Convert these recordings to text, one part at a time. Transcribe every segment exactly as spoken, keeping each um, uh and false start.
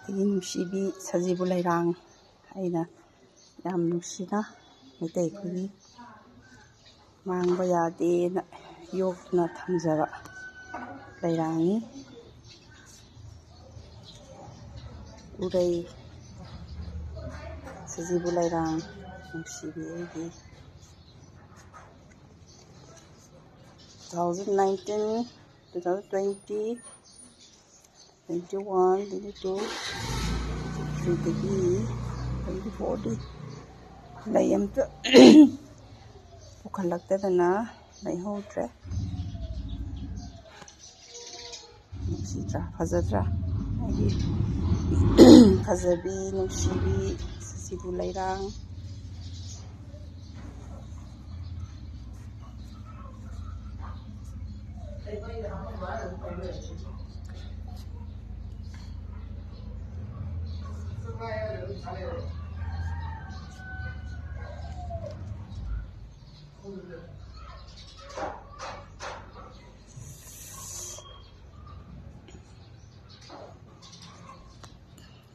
ꯑꯩꯒꯤ ꯅꯨꯡꯁꯤꯕꯤ ꯁꯖꯤꯕꯨ ꯂꯩꯔꯥꯡ, ꯑꯩꯅ ꯌꯥꯝ ꯅꯨꯡꯁꯤꯅ ꯃꯩꯇꯩ ꯑꯩꯈꯣꯏꯒꯤ ꯃꯥꯡꯕ ꯌꯥꯗꯦꯅ ꯌꯣꯛꯇꯨꯅ ꯊꯝꯖꯕ ꯂꯩꯔꯥꯡꯅꯤ꯫ ꯎꯔꯩ ꯁꯖꯤꯕꯨ ꯂꯩꯔꯥꯡ, ꯅꯨꯡꯁꯤꯕꯤ ꯑꯩꯒꯤ꯫ Two thousand nineteen, two thousand twenty, twenty-one, twenty-two, twenty-three ꯗꯒꯤ twenty-four ꯗꯤ ꯂꯩ ꯑꯝꯇ ꯄꯨꯈꯠꯂꯛꯇꯗꯅ ꯂꯩꯍꯧꯗ꯭ꯔꯦ꯫ ꯅꯨꯡꯁꯤꯗ꯭ꯔꯥ, ꯐꯖꯗ꯭ꯔꯥ? ꯑꯩꯒꯤ ꯐꯖꯕꯤ, ꯅꯨꯡꯁꯤꯕꯤ ꯁꯖꯤꯕꯨ ꯂꯩꯔꯥꯡ꯫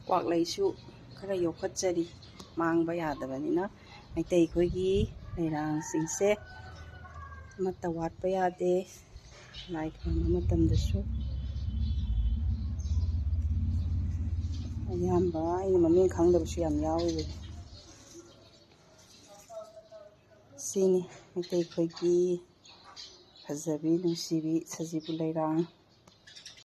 ꯀ꯭ꯋꯥꯛꯂꯩꯁꯨ ꯈꯔ ꯌꯣꯛꯈꯠꯆꯔꯤ, ꯃꯥꯡꯕ ꯌꯥꯗꯕꯅꯤꯅ꯫ ꯃꯩꯇꯩ ꯑꯩꯈꯣꯏꯒꯤ ꯂꯩꯔꯥꯡꯁꯤꯡꯁꯦ ꯑꯃꯠꯇ ꯋꯥꯠꯄ ꯌꯥꯗꯦ꯫ ꯂꯥꯏ ꯈꯨꯔꯨꯝꯕ ꯃꯇꯝꯗꯁꯨ ꯑꯌꯥꯝꯕ ꯑꯩꯅ ꯃꯃꯤꯡ ꯈꯪꯗꯕꯁꯨ ꯌꯥꯝ ꯌꯥꯎꯔꯤꯕꯅꯤ꯫ ꯁꯤꯅꯤ ꯃꯩꯇꯩ ꯑꯩꯈꯣꯏꯒꯤ ꯐꯖꯕꯤ ꯅꯨꯡꯁꯤꯕꯤ ꯁꯖꯤꯕꯨ ꯂꯩꯔꯥꯡ꯫